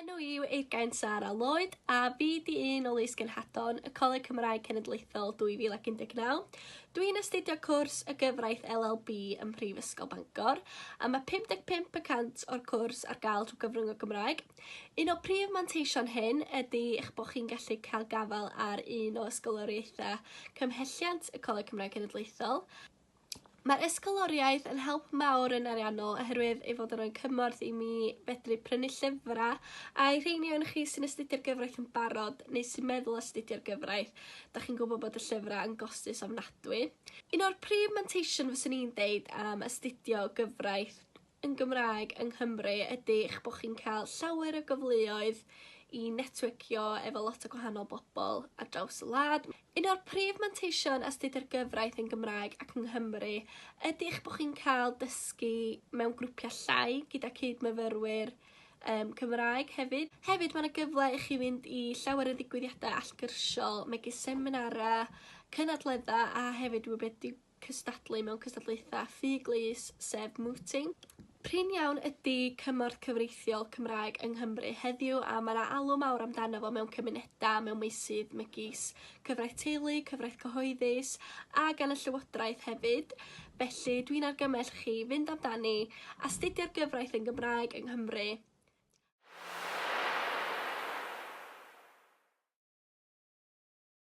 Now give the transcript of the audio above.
Enw i yw Eurgain Sara Lloyd a fi 'di un o Lys Genhadon y Coleg Cymraeg Cenedlaethol 2019. Dwi'n astudio cwrs y Gyfraith LLB ym Mhrifysgol Bangor a mae 55 y cant o'r cwrs ar gael trwy gyfrwng y Gymraeg. Un o prif manteision hyn ydy eich bod chi'n gallu cael gafael ar un o ysgoloriaethau cymhelliant y Coleg Cymraeg Cenedlaethol. Mae'r ysgoloriaeth yn help mawr yn ariannol oherwydd ei fod yn rhoi cymorth i mi fedru prynu llyfrau a i rheini ohonoch chi sy'n astudio'r gyfraith yn barod neu sy'n meddwl astudio'r gyfraith, da chi'n gwybod bod y llyfrau yn gostus ofnadwy. Un o'r prif manteision fyswn i'n deud am astudio gyfraith yn Gymraeg yng Nghymru ydy eich bod chi'n cael llawer o gyfleoedd i networkio efo lot o gwahanol bobl ar draws y wlad. Un o'r prif manteision astudio'r gyfraith yn Gymraeg ac yng Nghymru ydy eich bod chi'n cael dysgu mewn grwpiau llai gyda cyd-myfyrwyr um, Cymraeg hefyd. Hefyd mae yna gyfle i chi fynd i llawer o ddigwyddiadau allgyrsiol megis seminarau, cynadleddau a hefyd wedi cystadlu mewn cystadlaethau ffug lys, sef mooting. Prin iawn ydy cymorth cyfreithiol Cymraeg yng Nghymru heddiw a mae 'na alw mawr amdano fo mewn cymunedau, mewn meysydd megis cyfraith teulu, cyfraith cyhoeddus a gan y llywodraeth hefyd. Felly dwi'n argymell chi fynd amdani, astudio'r gyfraith yn Gymraeg yng Nghymru.